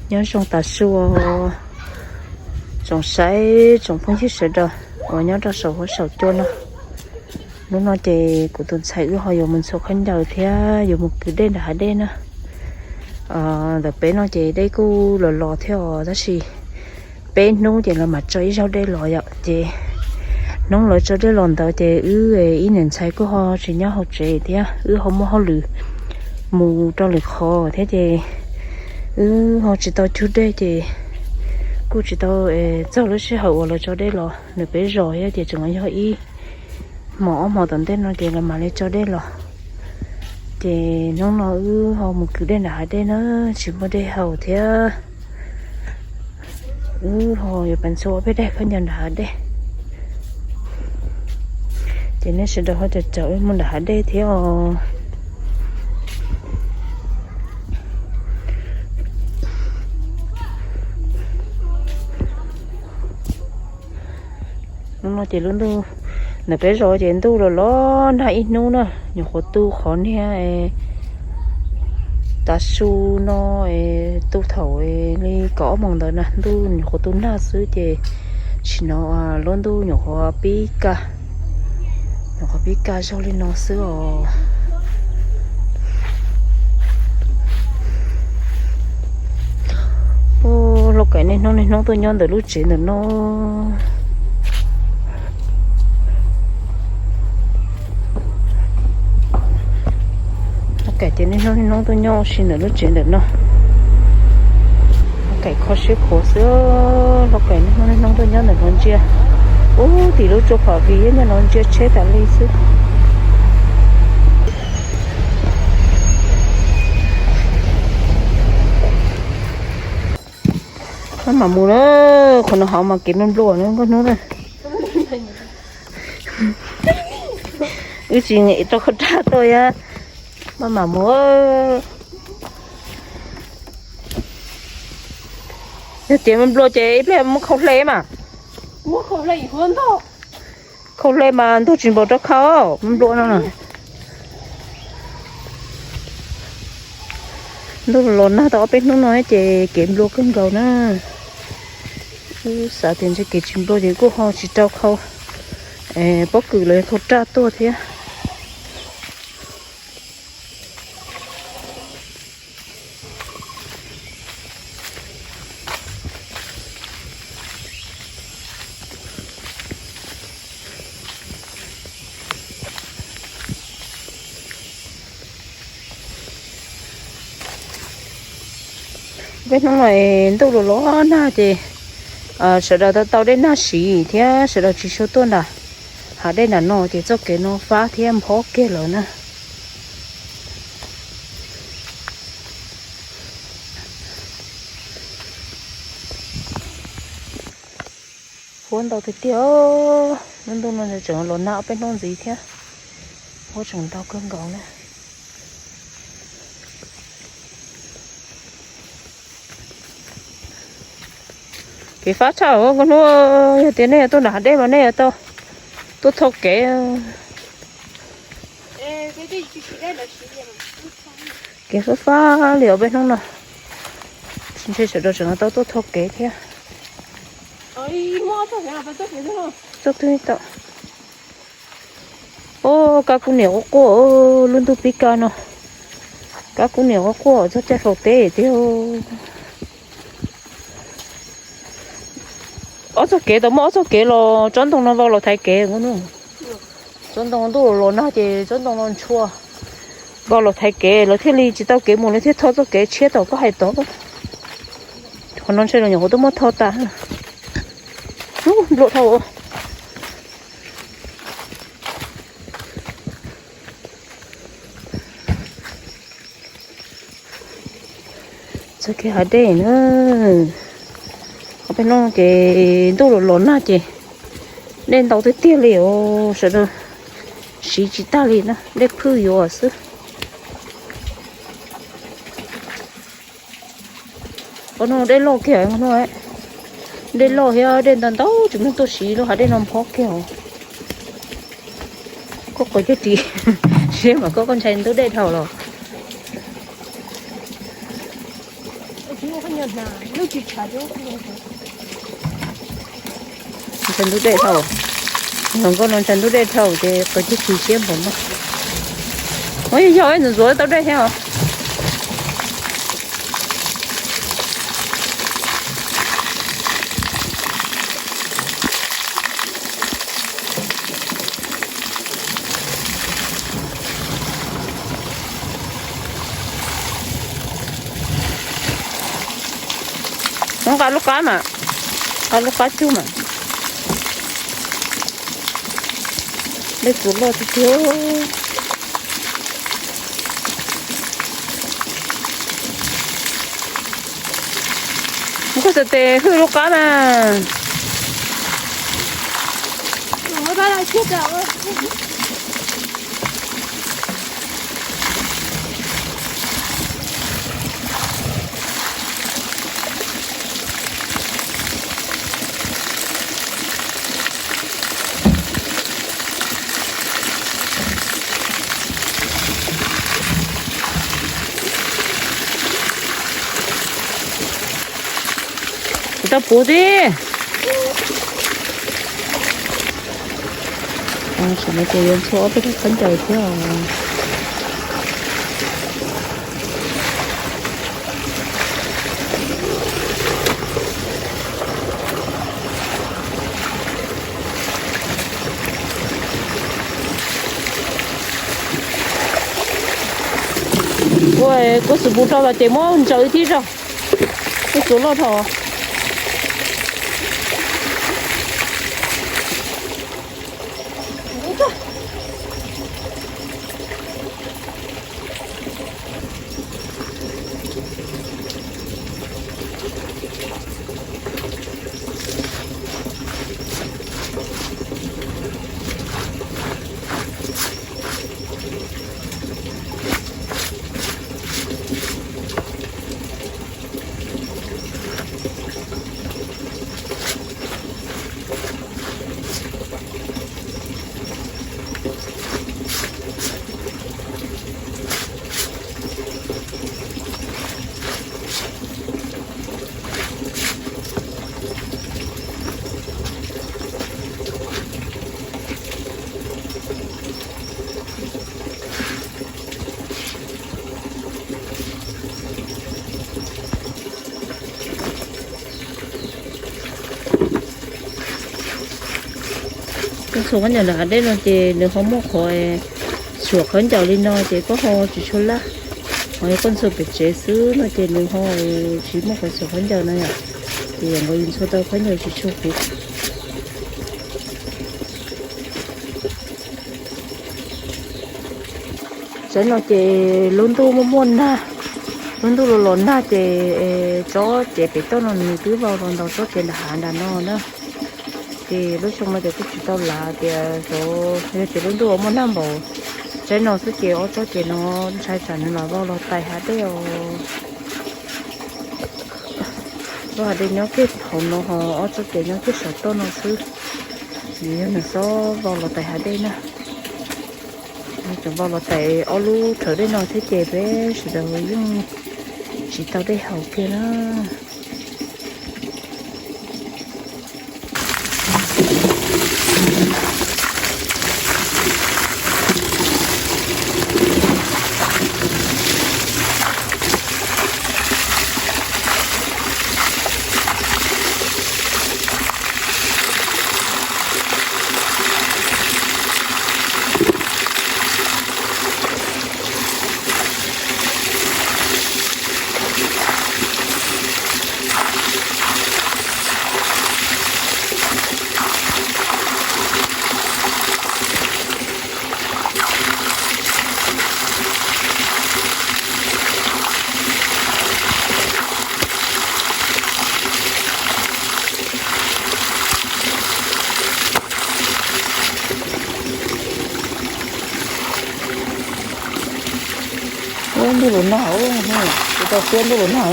Nyob zoo tas su tsoom saib tsoom phooj ywg sawv daws uas nyob rau saum huab saum cua no. Hnub no ces kuv tus ntxhais wb ho yuav mus ntxhua khaub ncaws thiab yuav mus kwv dej nram hav dej na. Ntawm peb no ces dej kuj los los thiab os, tab sis peb hnub ces lawv mam tso ib zaug dej los yom. Ces hnub lawv tso dej los ntawd ces wb ib niam ntxhais kuj ho tsis nyob hauv tsev thiab, wb ho muaj hauj lwm mus rau lwm qhov thiab ces wb ho tsis tau cug dej ces kuj tsis tau txog lub sij hawm uas lawv tso dej los. Nws peb zos thiab ces tseem yog ib hmo ob hmo tom ntej no ces lawv mam li tso dej los. Ces hnub no wb ho mus kwv dej nram hav dej na, tsis muaj dej haus thiab. Wb ho yuav pab ntxhua peb daim khaub ncaws nram hav dej. Ces nej sawv daws ho caum caum wb mus nram hav dej thiab os. Hnub no ces lub ntuj ntawm peb zos ces ntuj los los nag ib hnub na, nyuam qhuav tu qhov niag tav su no, tu thaum li kaum ob moos ntawd na ntuj nyuam qhuav tu nag xwb ces sim no lub ntuj nyuam qhuav pib kaj, nyuam qhuav pib kaj zog li no xwb os. Lauj kaim niaj hnub niaj hnub tuaj nyob ntawm lub tsev ntawm no. Lauj kaim ces niaj hnub niaj hnub tuaj nyob ua si ntawm lub tsev ntawm no. Lauj kaim kho siab khuav xwb, lauj kaim niaj hnub niaj hnub tuaj nyob ntawm no ntsia. Ub, tim lub tsua phom vis nyob no ntsia tsheb tas li xwb. Maj mam mus na, qhov no hauv mas kev nplua nplua na nkauj hnub na. Wb tsis nyem rau khau raj tuaj yab. Maj mam mus. Yog tias nplua ces ib pliag muab khau hle mas. Khau hle mas ntug tsis npaum rau khau nplua no na. Ntuj los nag tau ob peb hnub no ces kev nplua kawg nkaus na. Wb xav tias ntshe kev tsis nplua ces kuj ho tsis rau khau pob kws los yog khau raj tuaj thiab. Peb hnub no ntuj los los nag ces sawv daws tau tau dej nag siv thiab sawv daws tsis tshua tuaj nram hav dej nram no ces txoj kev no fab thiab nphob kiag lawm na. Huab ntau tiag tiag, lub ntuj no tseem los nag ob peb hnub ntxiv thiab, huab tseem ntau kawg nkaus na. Kev fab tshaj nkauj hnub, yog tias nej tuaj nram hav dej mas nej yuav tau tuaj thau kev. Kev fab fab li os peb hnub no, ntshe sawv daws tseem tau tuaj thau kev thiab. Tuaj twg tau. Ub, kab kub niam quaj quaj, lub ntuj pib kaj no. Kab kub niam quaj quaj txog caij faus teb tiag. Ob txoj kev tau muaj ob txoj kev los tsob ntoo no vau los thaiv kev. Tsob ntoo ntuj los nag ces tsob ntoo no ntshua vau los thaiv kev, lawv thiaj li tsis tau kev mus, lawv thiaj thau txoj kev tshiab tom koj hais tod. Qhov no ntshe los nyuam qhuav tuaj muab thau tas. Nplua dhau. Txoj kev hav dej na, ob peb hnub ces ntuj los los nag ces dej ntau tiag tiag li os, sawv daws siv tsis tag li na, dej phwj yuav xwb. Qhov no dej loj kiag no, dej loj thiab dej ntau ntau tsis muaj tuaj siv lub hav dej no nphob kiag os. Koj quav cog ris, siab mas koj, koj ntshai ntub dej dhau los. Ntshai ntub dej dhau, hluas nkauj no ntshai ntub dej dhau ces qw tib tsis siab npaum no. Ua yog ntxuav ntxuav tau dej thiab os. Muab nqa lub qab mas, nqa lub qab cug mas. Dej txuas loj tiag tiag. Muab koj xav tes hwj lub qab na. Kuv tau puv tib. Tam no ces yuav ntxhua ob peb rab khaub ncaws thiab os. Ua kuv xub pus rau los ces muab ntsaws thiab zog. Ib txuas loj dhau. Koj ntxhua khaub ncaws nram hav dej no ces nws ho muaj qhov xuam khaub ncaws li no ces koj ho tsis tshua laj. Ho yog koj ntxhua pem tsev xwb no ces nws ho tsis muaj qhov xuam khaub ncaws no yom. Ces yam nkaus yus ntxhua tau khaub ncaws tsis tshua huv. Tsaib no ces lub ntuj muaj muaj nag, lub ntuj los los nag ces tsob cev pem toj no nws twb vau los ntaus tsob cev nram hav nram no na. Ces lub xyoo no ces kuj tsis tau lav tias xyov yog tias lub ntuj muaj nag npaum tsaib no xwb ces ob tsob cev no ntshai tsam nws lam vau los tais hav dej os. Tsob hav dej nyob kiag hauv no ho ob tsob cev nyob kiag saum toj no xwb. Nws yog nws xob vau los tais hav dej na. Nws tseem vau los tais ob lub rhawv dej no thiab ces peb sawv daws yeej tsis tau dej haus kiag na. Ua ntuj los nag, kuv tau siab ntuj los nag.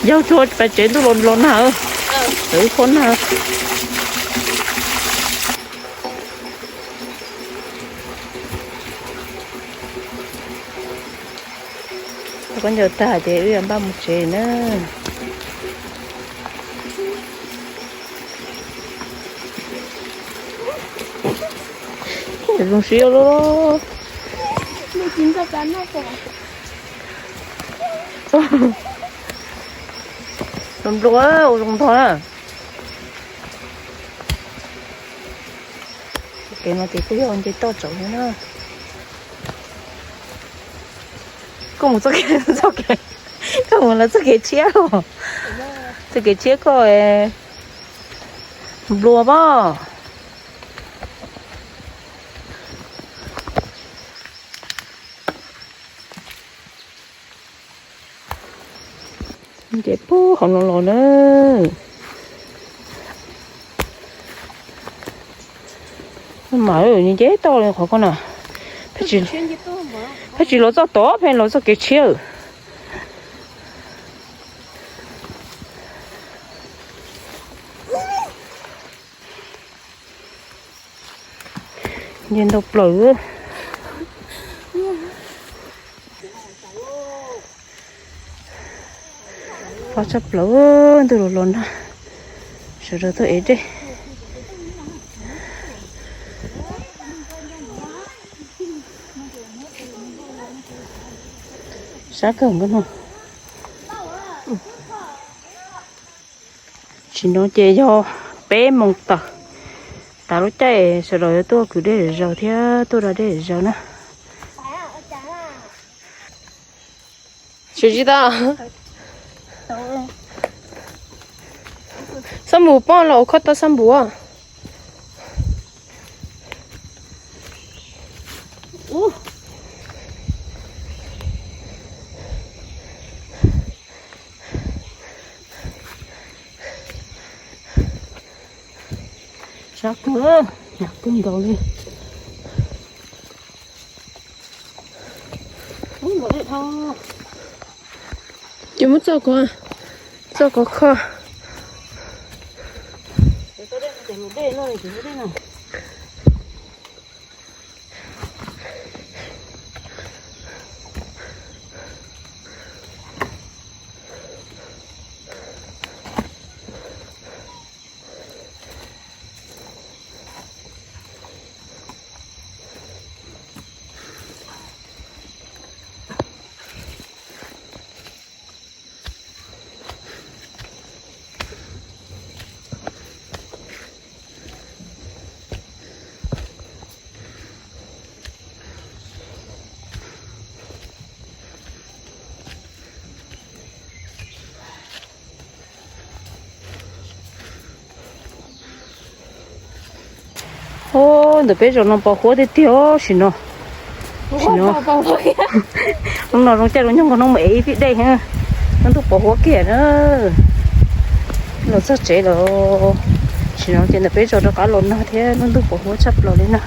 Yog tsuag pais tsev ntuj los los nag, tawm ib qho nag. Koj ncaws tag ces wb yuav npaj mus tsev na. Zoo siab loj. Nplua ua zoo ntog na. Kev no ces kuj yog nce toj tsaus na. Koj mus txoj kev, koj mus lawv txoj kev tshiab los? Txoj kev tshiab koj nplua pob. Ces puag hauv no los na. Mas nce toj li qhov ko na. Phab tsis los txoj tod, pheej los txoj kev tshiab. Nce ntau plaws. Fab tshaj plaws, ntuj los los nag, sawv daws tuaj ev dej. Sab kawg nkaus no. Tam sim no ces yog peb moos tawm, tas lub caij sawv daws yuav tuaj kwv dej zom zaws thiab tuaj da dej zom zaws na. Tsis tsis tau. Xab npum poj los ua koj tau xab npum. Sab kawg, nag kawg nkaus li. Ces muab txoj ko, txoj ko kho. Ub, ntawm peb zos no pos huab tiag tiag os, sim no. Sim no, hnub no zoo caij zoo nyoog nkaus no mus ev ib phim dej, lub ntuj pos huab kiag na. Los txog tsev lawm. Sim no ces ntawm peb zos rov qab los nag thiab lub ntuj pos huab tshaj plaws li na.